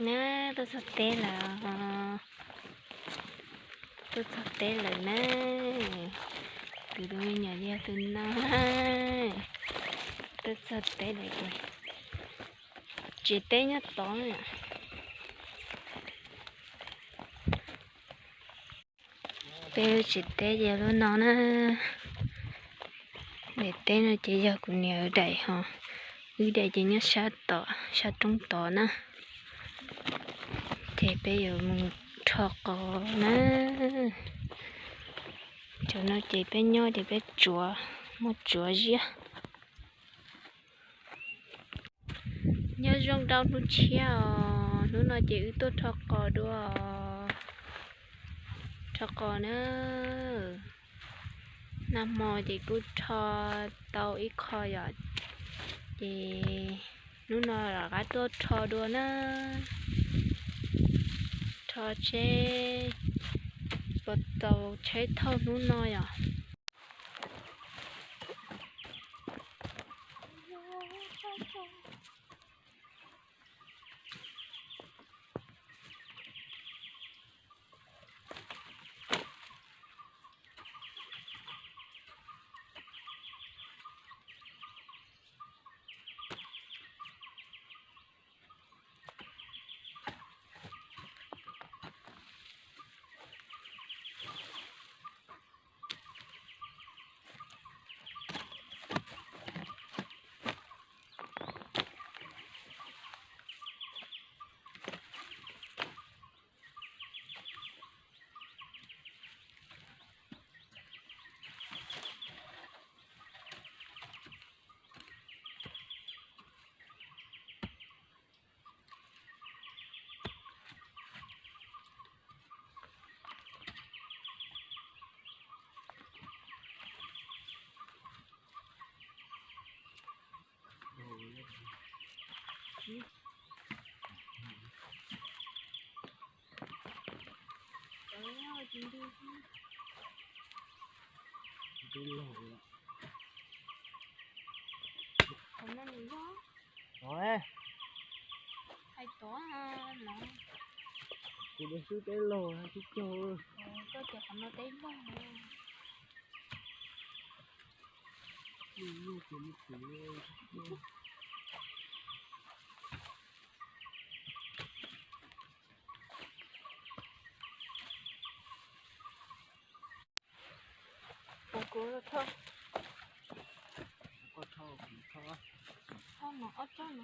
Na, tuaj txog teb lawm, tuaj txog teb lawm na. Kuv tus me nyuam yog tus no, tuaj txog teb lawm ces tsev teb nyob tod. Peb tsev teb ces lub no na. Daim teb no ces yog kuv niam daim ho, wb daim ces nyob sab tod, sab roob tod na. Ces peb yuav mus rho qos na. Cov no ces peb nyob ces peb tsuav, muab tsuav ziab. Nyob zoo rau hnub tshiab os, hnub no ces wb tuaj rho qos dua. Rho qos na. Nag hmo ces kuj rho tau ib qho yom, ces hnub no rov qab tuaj rho dua na. Rho seb puas tau tsheb thauj hnub no yom. Qhov no nws yog, hais tod no, kuv twb xub teb laug hais tib caug, koj tias qhov no teb laug. Ua kuv rho, rho no ob tsob no.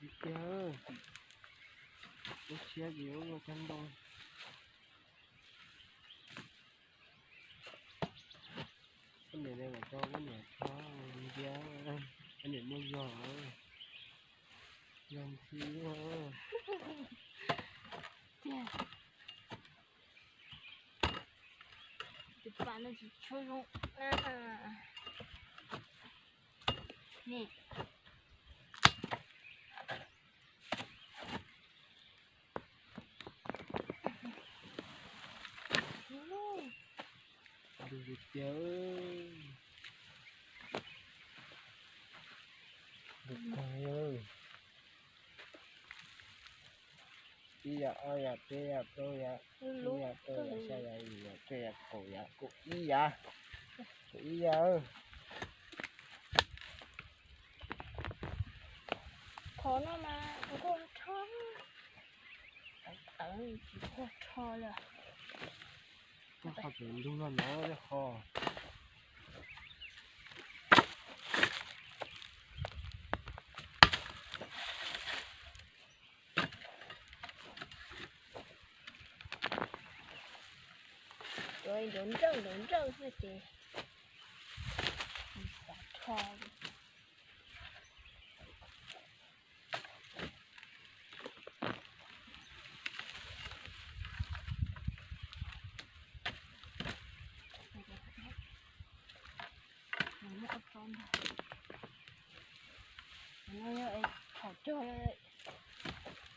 Tib tiag, lub siab ces ua cov ntoo. Koj niam, koj niam tso, koj niam tso, ntsia, koj niam muaj zog, zog ntxhi. Tus pam no tsis tshua zoo. Ni. Ntug tiag tiag. Ntug kawg li. Ib yam, ob yam, peb yam, plaub yam, ib yam, plaub yam, xya yam, yim yam, cuaj yam, kaum yam, kaum ib yam, kaum ib yam. Qhov no mas nquag rho, tawv tsis nquag rho li. Koj qhov pem ntug no no qhov. Ua nrov nrawj nrov nrawj xwb ces xav rho li. Muaj ob tsob ntag. No yog es thaum cog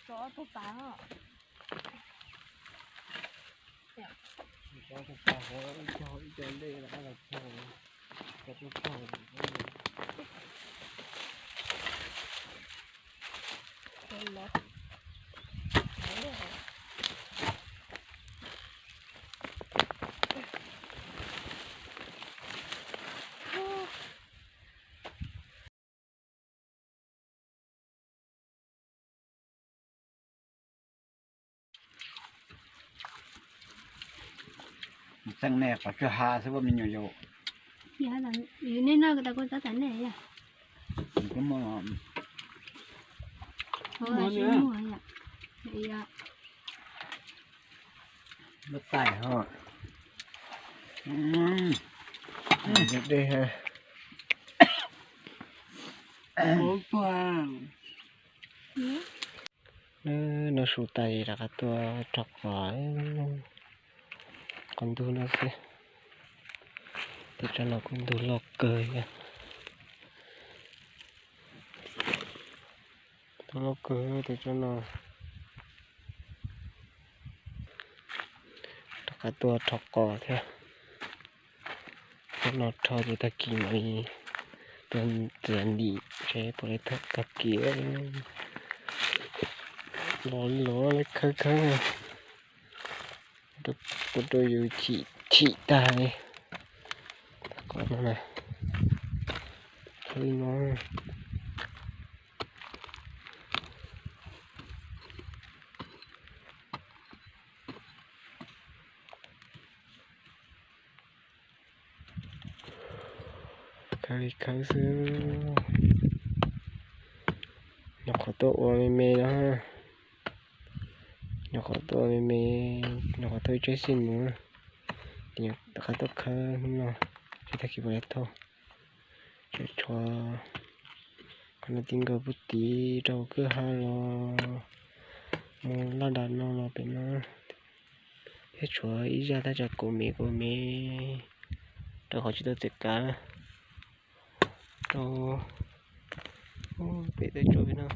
tso Txeeb nej qhov tsua ha xwb ua me nyuam yaus. Nej noj tas kuv tab tas nej yom. Lub tais ho. Dej ha. Noj su tas rov qab tuaj rho qos. Qos ntug no xwb. Tej tsob no kuj ntug loj kawg thiab. Ntug loj kawg tej tsob no. Rov qab tuaj rho qos thiab. Tsob no rho ces tag kis mam li tuaj txiav ntim seb puas li tag kis. Los los li khawb khawb. Ua rau yus chim chim tag li. Qos no na, li no. Khawb li khawb xwb. Nyuam qhuav tuaj ua me me no. Nyuam qhuav tuaj ua me me, nyuam qhuav tuaj ib tsob xij mus. Ces nyuam qhuav tuaj khawb hnub no, seb tag kis puas li thauj. Tshuav qhov no ti nkaus puag tid rau kwj ha los mus laj dam no los pem no. Thiab tshuav ib zaj thaj tsam kaum mev kaum mev rau qhov tsis tau txiav kav rau pem tej tsob pem no.